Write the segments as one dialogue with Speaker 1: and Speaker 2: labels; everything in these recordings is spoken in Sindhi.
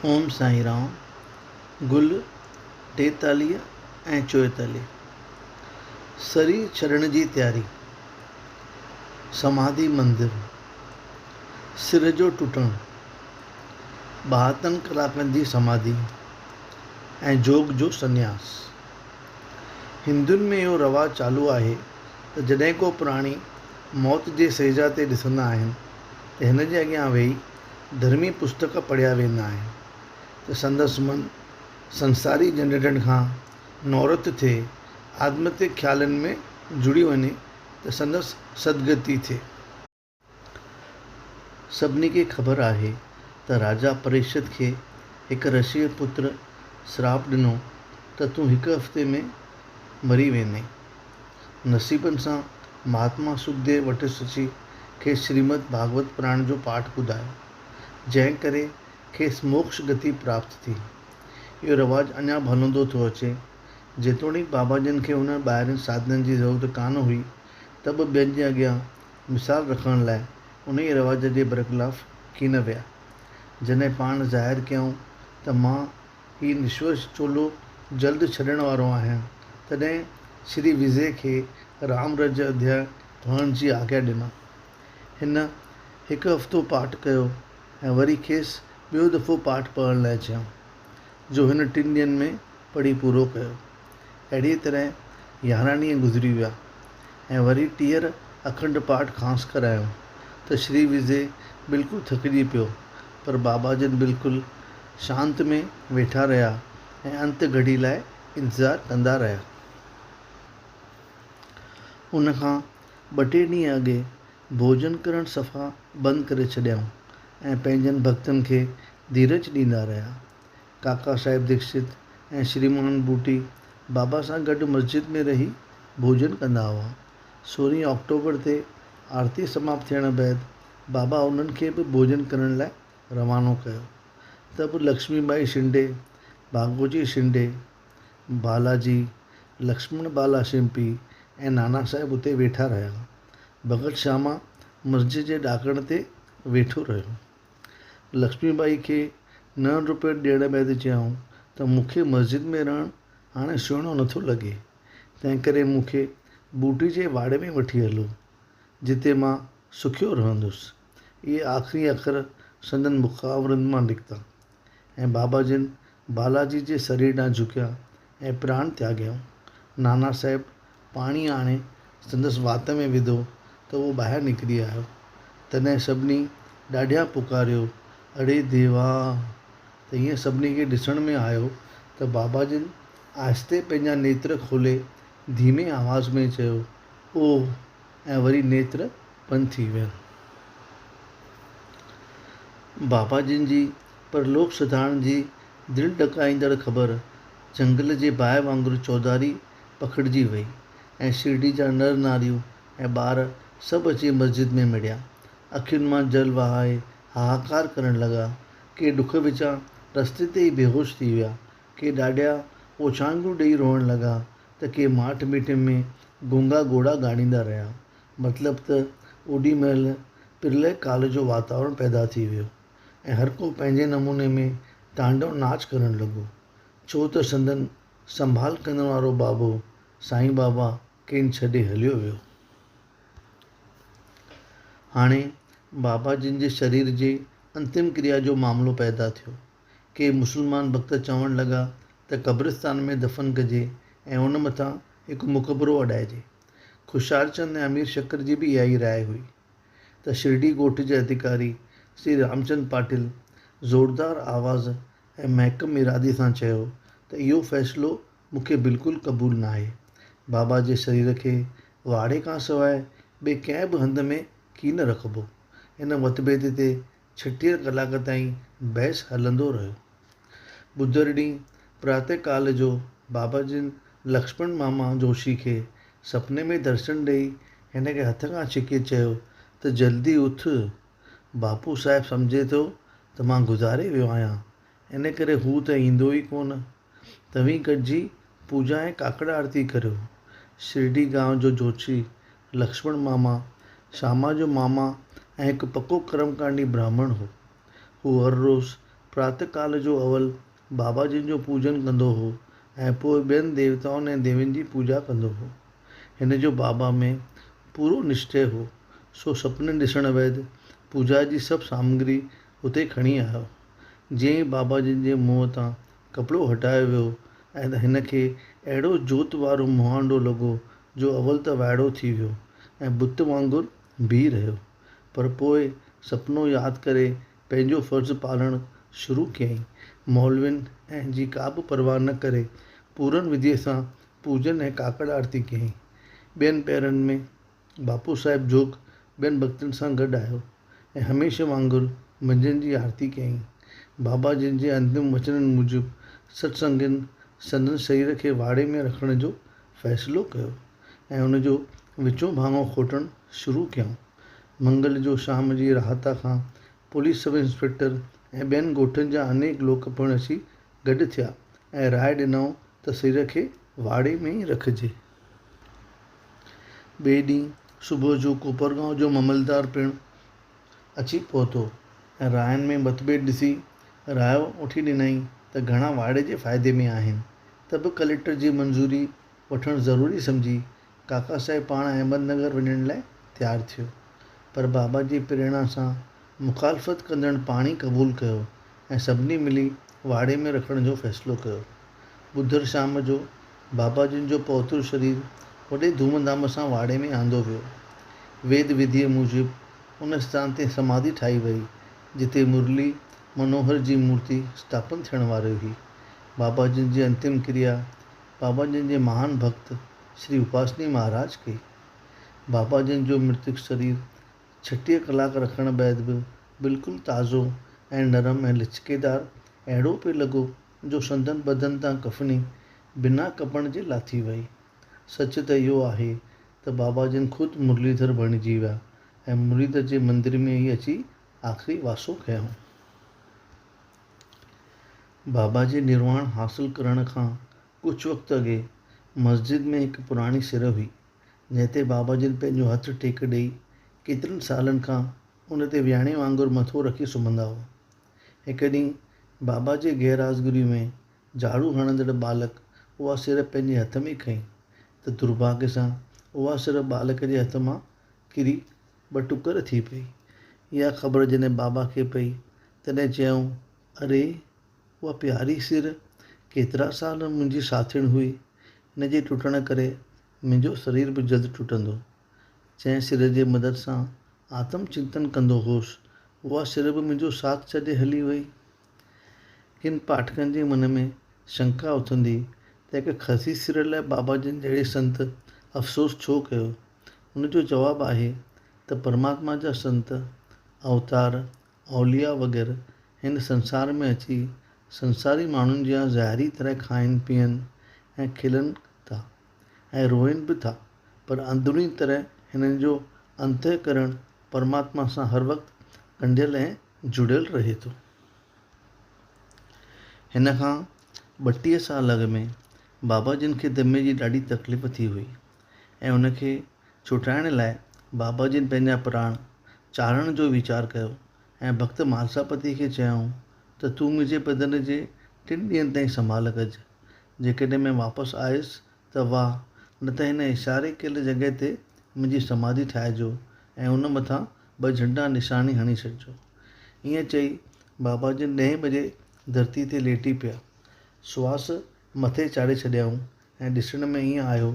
Speaker 1: اوم سائين رام، گل 43 ۽ 44. سرير ڇڏڻ جي تياري، سماڌي مندر، سر جو ٽٽڻ، 72 ڪلاڪن جي سماڌي ۽ جوڳ جو سنياس. هندن ۾ اهو رواج چالو آهي ته جڏهن ڪو پراڻي موت جي سيجا تي ڏسندا آهن ته هن جي اڳيان ويهي ڌرمي پستڪ پڙهيا ويندا آهن ته سندس من سنساري جنجهٽن کان نورت ٿئي آڌمتڪ خيالن ۾ جڙي وڃي ته سندس سدگتي ٿئي. سڀني کي خبر آهي ته راجا پريشت کي هڪ رشيء پتر سراپ ڏنو ته تون هڪ هفتي ۾ مري ويندين. نصيبن سان مهاتما سکديو وٽس اچي کيس شريمد ڀاڳوت پراڻ جو پاٺ ٻڌايو، جنهن ڪري کيس موڪش گتي پراپت ٿي. اهو رواج اڃا به هلندو ٿو اچي. جيتوڻيڪ بابا جن کي انهن ٻاهرين ساڌنن جي ضرورت ڪانه هئي، ته به ٻين جي اڳيان مثال رکڻ لاء انهيء رواج جي برخلاف ڪين ويا. جڏهن پاڻ ظاهر ڪيائون ته مان هي نشوش چولو جلد ڇڏڻ وارو آهيان. تڏهن شري وزي کي رام رج اڌياء پڙهڻ جي آگيا ڏنا. هن هڪ هفتو پاٺ ڪيو ۽ وري کيس ٻيو دفعو پاٺ پڙهڻ لاء چيائون، جو هن ٽن ڏينهن ۾ پڙهي پورو ڪيو. اهڙيء طرح 11 ڏينهن گذري ويا ۽ وري ٽيهر اکنڊ پاٺ کانئس ڪرايائون ته شري وزي بلڪل ٿڪجي پيو، پر بابا جن بلڪل شانت ۾ ويٺا رهيا ۽ انت گهڙي لاء انتظار ڪندا رهيا. ان کان ٻه ٽي ڏينهن اڳي ڀوڄن ڪرڻ صفا بند ڪري ڇڏيائون ۽ پنهنجن ڀڳتن کي ڌيرج ڏيندا رهيا. ڪاڪا صاحب ديڪشت ۽ شريمان ٻوٽي بابا سان گڏ مسجد ۾ رهي ڀوڄن ڪندا هئا. سورهين آڪٽوبر تي آرتي سماپت ٿيڻ بعد بابا انهن کي به ڀوڄن ڪرڻ لاء روانو ڪيو ته به لڪشمي ٻائي شنڊي، ڀاڳوجي شنڊي، بالاجي، لڪشمڻ بالا شمپي ۽ نانا صاحب اتي ويٺا رهيا. ڀڳت شاما مسجد جي ڏاڪڻ تي ويٺو رهيو. لڪشمي ٻائي کي نون روپيه ڏيڻ بعد چيائون ته مون کي مسجد ۾ رهڻ هاڻي سهڻو نٿو لڳي، تنهنڪري مون کي ٻوٽي جي واڙي ۾ وٺي هلو، جتي مان سکيو رهندس. اهي آخري اکر سندن مخاورند مان نڪتا ۽ بابا جن بالاجي جي سرير ڏانهن جهڪيا ۽ پراڻ تياڳيائون. نانا صاحب پاڻي آڻي سندس وات ۾ وڌو ته اهو ٻاهر نڪري آيو. تڏهن سڀني ڏاڍيان پڪاريو، اڙي ديوا! ته ائين سڀني کي ڏسڻ ۾ آيو ته بابا جن آهستي پنهنجا نيتر کولي ڌيمي آواز ۾ چيو، اوه! ۽ وري نيتر بند ٿي وين. بابا جن جي پرلوڪ سڌارڻ جي دل ڏڪائيندڙ خبر جهنگل جي باهه وانگر چوڌاري پکڙجي وئي ۽ شرڊي جا نر ناريون ۽ ٻار سڀ اچي مسجد ۾ مڙيا. اکين مان جل وهائي هاهاڪار ڪرڻ لڳا. ڪي ڏک وچان رستي تي ئي بيهوش ٿي ويا. ڪي ڏاڍيا اوڇانگون ڏيئي روئڻ لڳا ته ڪي ماٺ ميٺ ۾ گونگا گوڙا ڳاڙيندا رهيا. مطلب ته اوڏي مهل پرلئه ڪال جو واتاورڻ پيدا ٿي ويو ۽ هر ڪو پنهنجي نموني ۾ تانڊو ناچ ڪرڻ لڳو. ڇو ته سندن سنڀال ڪرڻ وارو بابو سائين بابا کين ڇڏي هليو ويو. هاڻي بابا جن جي شرير جي انتم ڪريا جو معاملو پيدا ٿيو. ڪي مسلمان ڀڳت چوڻ لڳا ته قبرستان ۾ دفن ڪجي ۽ ان مٿان هڪ مقبرو اڏائجي. خوشحالچند ۽ امير شڪر جي به اها ئي راء هئي ته شرڊي ڳوٺ جي اڌڪاري شري رامچند پاٽل زوردار آواز ۽ محڪم ارادي سان چيو ته اهو فيصلو مون کي بلڪل قبول ناهي. بابا جي شرير کي واڙي کان سواء ٻئي ڪنهن به هنڌ ۾ ڪين رکبو. ان متڀيد تي 36 ڪلاڪ تائين بحث هلندو رهيو. ٻڌر ڏينهن پراتهه ڪال جو بابا جن لڪشمڻ ماما جوشي کي سپني ۾ درشن ڏيئي هن کي هٿ کان ڇڪي چيو ته جلدي اٿ، باپو صاحب سمجهي ٿو ته مان گذاري ويو آهيان، ان ڪري هو ته ايندو ئي ڪونه. توهين گڏجي پوڄا ۽ ڪاڪڙ آرتي ڪريو. شرڊي گانء جو جوشي لڪشمڻ ماما، شاما جو ماما ۽ هڪ پڪو ڪرمڪانڊي براهمڻ هو. هو هر روز پرات ڪال جو اول بابا جن جو پوڄن ڪندو هو ۽ پوء ٻين ديوتائن ۽ ديوين جي پوڄا ڪندو هو. هن جو بابا ۾ پورو نشچي هو، سو سپني ڏسڻ بعد پوڄا جي سڀ سامگري اتي کڻي آيو. جيئن ئي بابا جن جي منهن تان ڪپڙو هٽايو ويو ۽ هن کي اهڙو جوت وارو مهانڊو لڳو جو اول ته وائڙو ٿي ويو ۽ بت وانگر بيهي رهيو، پر پوء سپنو ياد ڪري پنهنجو فرض پالڻ شروع ڪيائين. مولوين ۽ جي ڪا به پرواهه نه ڪري پورن وڌيء سان پوڄن ۽ ڪاڪڙ آرتي ڪيائين. ٻين پهرن ۾ باپو صاحب جوڳ ٻين ڀڳتن سان گڏ آيو ۽ هميشه وانگر منجهند جي آرتي ڪيائين. بابا جن جي انتم وچنن موجب ستسنگين سندن سرير کي واڙي ۾ رکڻ جو فيصلو ڪيو ۽ ان جو وچون ڀاڱو کوٽڻ شروع ڪيائون. منگل جو شام جي راهتا کان پوليس سب انسپيڪٽر ۽ ٻين ڳوٺن جا انيڪ لوڪ پڻ اچي گڏ ٿيا ۽ راء ڏنائون ته سرير کي واڙي ۾ ئي رکجي. ٻئي ڏينهن صبح جو ڪوپرگائون جو معاملدار پڻ اچي پهتو ۽ راين ۾ متڀيد ڏسي رايو وٺي ڏنائين ته گهڻا واڙي جي فائدي ۾ آهن ته به ڪليڪٽر جي منظوري وٺڻ ضروري سمجهي ڪاڪا صاحب پاڻ احمد نگر وڃڻ لاء تيار ٿيو، پر بابا جي پريرڻا سان مخالفت ڪندڙن پاڻ ئي قبول ڪيو ۽ سڀني ملي واڙي ۾ رکڻ جو فيصلو ڪيو. ٻڌر شام جو بابا جن جو پوتر شرير وڏي ڌوم ڌام سان واڙي ۾ آندو ويو. ويد وڌيء موجب ان اسٿان تي سماڌي ٺاهي ويئي، جتي مرلي منوهر جي مورتي اسٿاپن ٿيڻ واري هئي. بابا جن جي انتم ڪريا بابا جن جي مهان ڀڳت شري اپاسني مهاراج ڪئي. بابا جن جو مرتڪ شرير 36 ڪلاڪ رکڻ بعد به بلڪل تازو ۽ نرم ۽ لچڪيدار اهڙو پئي لڳو جو سندن بدن تان ڪفني بنا ڪپڻ جي لاٿي وئي. سچ ته اهو آهي ته بابا جن خود مرليڌر بڻجي ويا ۽ مرليڌر جي مندر ۾ ئي اچي آخري واسو ڪيائون. بابا جي نرواڻ حاصل ڪرڻ کان ڪجهه وقت اڳي مسجد ۾ هڪ پراڻي سر هئي، جنهن تي بابا جن پنهنجو هٿ ٽيڪ ڏيئي ڪيترن سالن کان ان تي وياڻي وانگر مٿو رکي سمهندا هئا. هڪ ڏينهن بابا جي غير حاضري ۾ جهاڙو هڻندڙ ٻالڪ اها سر پنهنجي هٿ ۾ کنئي ته درڀاڳ سان اها سر ٻالڪ جي هٿ مان ڪري ٻه ٽڪر ٿي پئي. اها خبر جڏهن بابا کي پئي، تڏهن چيائون، اري! اها پياري سر ڪيترا سال منهنجي ساٿيڻ هئي، ان جي ٽٽڻ ڪري منهنجو سرير به جلد ٽٽندو. جنهن سر جي مدد سان آتم چنتن ڪندو هوس، اها سر به منهنجو ساٿ ڇڏي هلي وئي. ڪن پاٺڪن جي من ۾ شنڪا اٿندي ته هڪ خسيس سر لاء بابا جن جهڙي سنت افسوس ڇو ڪيو؟ ان جو جواب آهي ته پرماتما جا سنت، اوتار، اولياء وغيره هن سنسار ۾ اچي سنساري ماڻهن جيان ظاهري طرح کائن پيئن ۽ کلن ٿا ۽ روئن به ٿا پر اندروني طرح هنن جو انتهڪرڻ پرماتما سان هر وقت ڳنڍيل ۽ جڙيل رهي ٿو. هن کان 32 سال اڳ ۾ بابا جن کي دمي جي ڏاڍي تڪليف ٿي هئي ۽ ان کي ڇٽائڻ لاء بابا جن پنهنجا پراڻ چاڙهڻ جو ويچار ڪيو ۽ ڀڳت مالساپتيء کي چيائون ته تون منهنجي بدن جي ٽن ڏينهن تائين سنڀال ڪج، جيڪڏهن ۾ واپس آيس ته واهه، نه ته هن اشاري ڪيل جڳهه تي منهنجي سماڌي ٺاهجو ۽ ان مٿان ٻه جهنڊا نشاني هڻي ڇڏجو. ائين چئي بابا جن ڏهين بجي ڌرتيء تي ليٽي پيا. سواس مٿي چاڙهي ڇڏيائون ۽ ڏسڻ ۾ ائين آيو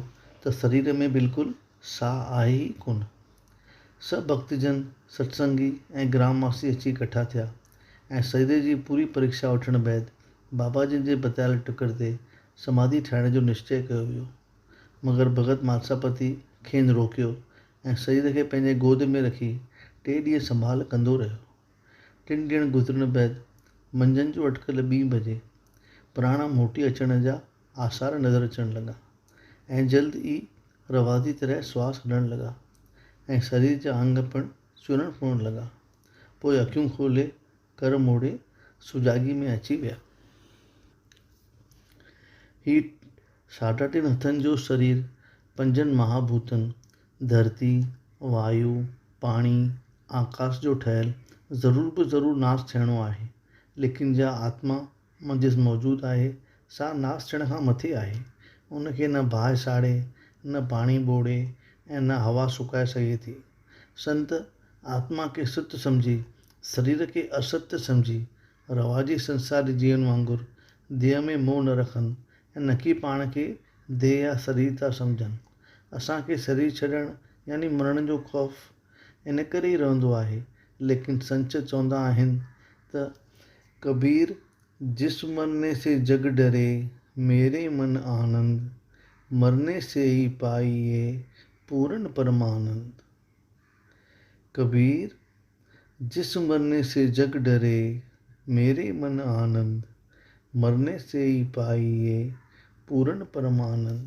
Speaker 1: ته سرير ۾ بلڪل ساهه آهي ئي ڪونه. سڀ ڀڳتجن، ستسنگي ۽ گرام واسي اچي ڪٺا ٿيا ۽ سرير جي پوري پريکشا وٺڻ بعد بابا جن جي بتايل ٽڪر تي سماڌي ٺاهڻ جو نشچي ڪيو ويو. مگر ڀڳت مالساپتي کين روڪيو ۽ سرير کي پنهنجي گود ۾ رکي ٽي ڏينهن سنڀال ڪندو رهيو. ٽن ڏينهن گذرڻ بعد منجهند جو اٽڪل ٻين بجي پراڻا موٽي اچڻ جا آثار نظر اچڻ لڳا ۽ جلد ئي رواجي طرح سواس هلڻ لڳا ۽ سرير جا انگ پڻ چرڻ پوڻ لڳا. پوء اکيون کولي ڪر موڙي سجاڳي ۾ اچي ويا. هي ساڍا ٽن هٿن جو سرير پنجن مهاڀوتن، ڌرتي، وايو، پاڻي، آڪاس جو ٺهيل ضرور به ضرور ناس ٿيڻو آهي. ليڪن جا آتما منجهس موجود آهي، سا ناس ٿيڻ کان مٿي آهي. ان کي نه باهه ساڙي، نه پاڻي ٻوڙي ۽ نه هوا سڪائي سگهي ٿي. سنت آتما کي ست سمجهي، سرير کي است سمجهي، رواجي سنساري جيون وانگر ديهه ۾ موهه نه رکن ۽ نڪي پاڻ کي ديهه يا سرير ٿا سمجهن. اسان کي سرير ڇڏڻ يعني مرڻ جو خوف ان ڪري ئي رهندو آهي، ليڪن سنت چوندا آهن ته ڪبير جس مرني سي جڳ ڊري، ميري من آنند، مرني سي ئي پائيي، پورن پرمانند. ڪبير جس مرني سي جڳ ڊري، ميري من آنند، مرني سي ئي پائيي، پورن پرمانند.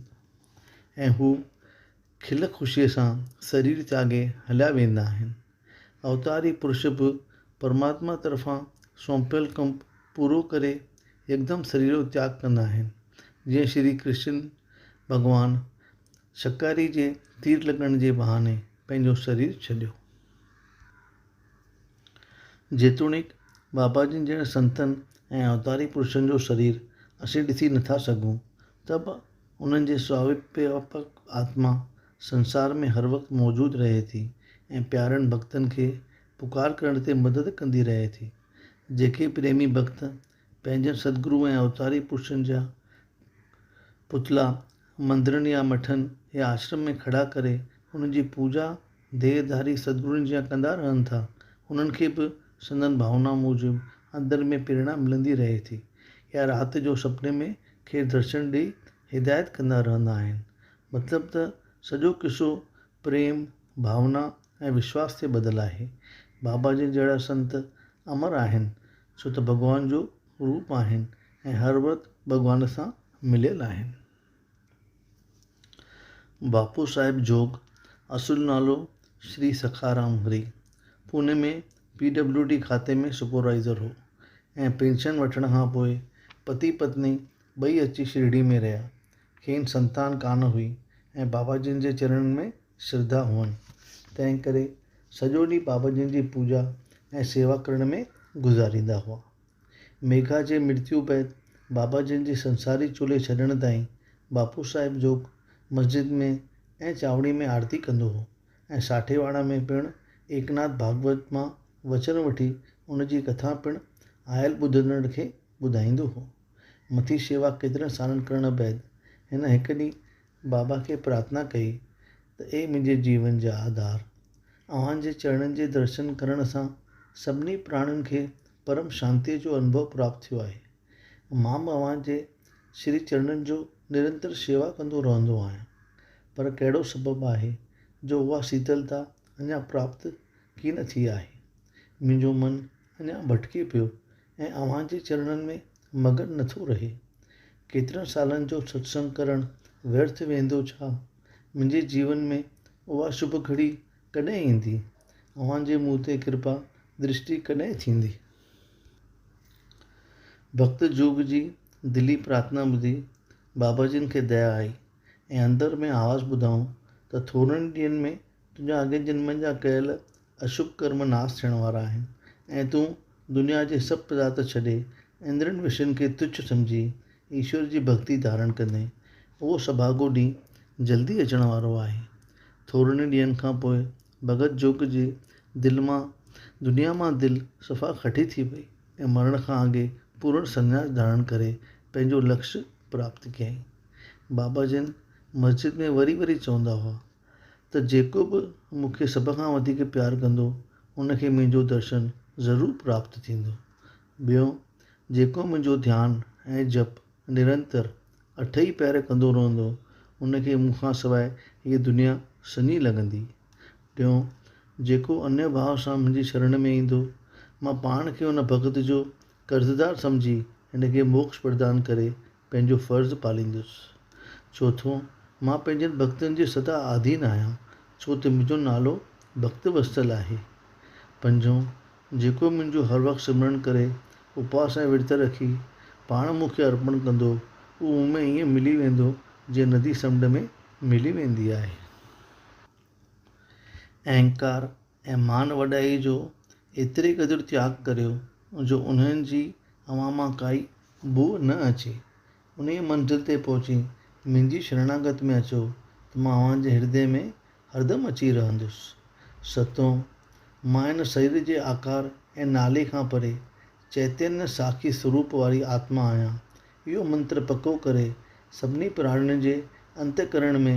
Speaker 1: ۽ هو کل خوشيء سان سرير تياڳي هليا ويندا آهن. اوتاري پرش به پرماتما طرفان سونپيل ڪم پورو ڪري يڪدم سرير جو تياڳ ڪندا آهن، جيئن شري ڪرشن ڀڳوان شڪاري جي تير لڳڻ جي بهاني پنهنجو سرير ڇڏيو. جيتوڻيڪ بابا جن جهڙن سنتن ۽ اوتاري پرشن جو سرير اسين ڏسي نٿا سگهون ته به انهن جي سووياپڪ آتما سنسار ۾ هر وقت موجود رهي ٿي ۽ پيارن ڀڳتن کي پڪار ڪرڻ تي مدد ڪندي رهي ٿي. جيڪي پريمي ڀڳت پنهنجن ستگرو ۽ اوتاري پرشن جا پتلا مندرن يا مٺن يا آشرم ۾ کڙا ڪري انهن جي پوڄا ديهه ڌاري ستگرن جيان ڪندا رهن ٿا، انهن کي به سندن ڀاونا موجب اندر ۾ پريرڻا ملندي رهي ٿي يا رات جو سپني ۾ کيس درشن ڏئي هدايت ڪندا رهندا آهن. مطلب ته سڄو قصو پريم، ڀاونا ۽ وشواس تي ٻڌل آهي. بابا جن جهڙا سنت امر آهن، ڇو ته ڀڳوان جو روپ آهن ۽ هر وقت ڀڳوان سان مليل آهن. باپو صاحب جوڳ، اصل نالو Shri Sakharam Hari, Pune ۾ P W D کاتي ۾ سپروائيزر هو ۽ پينشن وٺڻ کان پوء پتي پتني ٻئي اچي شرڊي ۾ رهيا. کين سنتان ڪانه هئي ۽ بابا جن جي چرڻن ۾ شرڌا هئن، تنهن ڪري سڄو ڏينهن بابا جن جي پوڄا ۽ سيوا ڪرڻ ۾ گذاريندا هئا. ميگها جي مرتيو بعد بابا جن جي سنساري چولي ڇڏڻ تائين باپو صاحب جوڳ مسجد ۾ ۽ چاوڙي ۾ آرتي ڪندو هو ۽ ساٺيواڙا ۾ پڻ ايڪناٿ ڀاڳوت مان وچن وٺي ان جي ڪٿا پڻ آيل ٻڌندڙن کي ٻڌائيندو هو. مٿي شيوا ڪيترن سالن ڪرڻ بعد هن هڪ ڏينهن بابا کي پرارٿنا ڪئي ته اي منهنجي جيون جا آڌار! اوهان جي چرڻن جي درشن ڪرڻ سان سڀني پراڻين کي پرم شانتيء جو انڀو پراپت ٿيو آهي. مان به اوهان جي شري چرڻن جو نرنتر شيوا ڪندو رهندو آهيان، پر ڪهڙو سبب آهي جو اها سيتلتا اڃا پراپت ڪين ٿي آهي. منهنجو من اڃا ڀٽڪي پيو ۽ اوهان جي چرڻن ۾ مگن نٿو رهي. ڪيترن سالن جو ستسنگ ڪرڻ ويرٿ ويندو ڇا؟ منهنجي جيون ۾ اها شڀ گهڙي ڪڏهن ايندي؟ اوهان جي مون تي ڪرپا درشٽي ڪڏهن ٿيندي؟ ڀڳت جوڳ جي دلي پرارٿنا ٻڌي بابا جن کي ديا آئي ۽ اندر ۾ آواز ٻڌائون ته ٿورن ئي ڏينهن ۾ تنهنجا اڳين جنمن جا ڪيل اشڀ ڪرم ناس ٿيڻ وارا آهن ۽ تون دنيا جي سڀ پدارٿ ڇڏي اندرين وشين کي تڇ سمجهي ايشور جي ڀڳتي ڌارڻ ڪندين. اهو سڀاڳو ڏينهن جلدي اچڻ وارو آهي. ٿورن ئي ڏينهن کان پوء ڀڳت جوڳ جي دل مان دنيا مان دل صفا کٽي ٿي وئي ۽ مرڻ کان اڳي پورڻ سنياس ڌارڻ ڪري پنهنجو لڪش پراپت ڪيائين. بابا جن مسجد ۾ وري وري چوندا هئا. ته جيڪو به مون کي سڀ کان وڌيڪ پيار ڪندو ان کي منهنجو درشن ضرور پراپت ٿيندو. ٻيو جيڪو منهنجو ڌيان ۽ جپ نرنتر اٺ ئي پهر ڪندو رهندو ان کي مون کان سواء هيء دنيا سڃي لڳندي. ٽيون جيڪو انيه ڀاء سان منهنجي شرڻ ۾ ايندو مان پاڻ کي ان ڀڳت جو قرضدار سمجهي هن کي موڪش پردان ڪري پنهنجو فرض پاليندس. چوٿون، مان پنهنجن ڀڳتن جي سدا آڌين آهيان، ڇو ته منهنجو نالو ڀڳت وستل آهي. پنجون، جيڪو منهنجو هر وقت سمرڻ ڪري، اپواس ۽ ورت رکي، پاڻ مون کي ارپڻ ڪندو، اهو مون ۾ ائين ملي ويندو، جيئن ندي سمنڊ ۾ ملي ويندي آهي. اهنڪار ۽ مان وڏائيء جو ايتري قدر تياڳ ڪريو، جو انهن جي اوهان مان ڪائي بوء نه اچي. انهيء منزل تي پهچي منهنجي شرڻاگت ۾ اچو ته مان اوهان جي هردي ۾ هردم اچي رهندس. ستون، مان هن سرير جي آڪار ۽ نالي کان پري چيتنيه ساکي سروپ واري آتما آهيان. اهو منتر پڪو ڪري سڀني پراڻين جي انتهڪرڻ ۾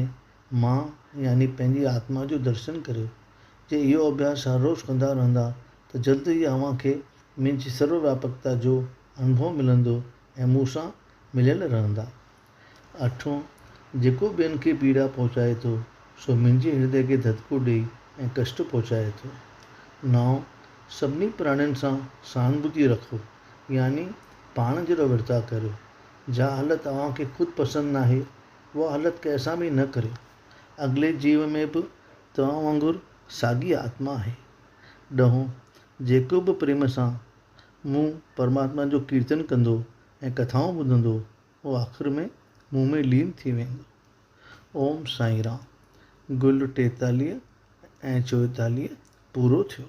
Speaker 1: مان يعني پنهنجي آتما جو درشن ڪريو. جي اهو اڀياس هر روز ڪندا رهندا ته جلد ئي اوهان کي منهنجي سرو وياپڪتا جو انڀو ملندو ۽ مون سان مليل رهندا. اٺون، جيڪو ٻين کي پيڙا پهچائي ٿو، سو منهنجي هردي کي ڌڌڪو ڏيئي ۽ ڪشٽ پهچائي ٿو. نائون، سڀني پراڻين سان سهانڀوتي رکو، يعني پاڻ جهڙو ورتاء ڪريو. جا حالت اوهان کي خود پسند ناهي، اها حالت ڪنهن سان به نه ڪريو. اڳلي جيو ۾ به توهان وانگر ساڳي آتما آهي. ڏهون، جيڪو به پريم سان مون پرماتما جو ڪيرتن ڪندو ۽ ڪٿائون ٻڌندو، اهو آخر ۾ مون ۾ لين ٿي ويندو. اوم سائين رام. گل 43 ۽ 44 پورو ٿيو.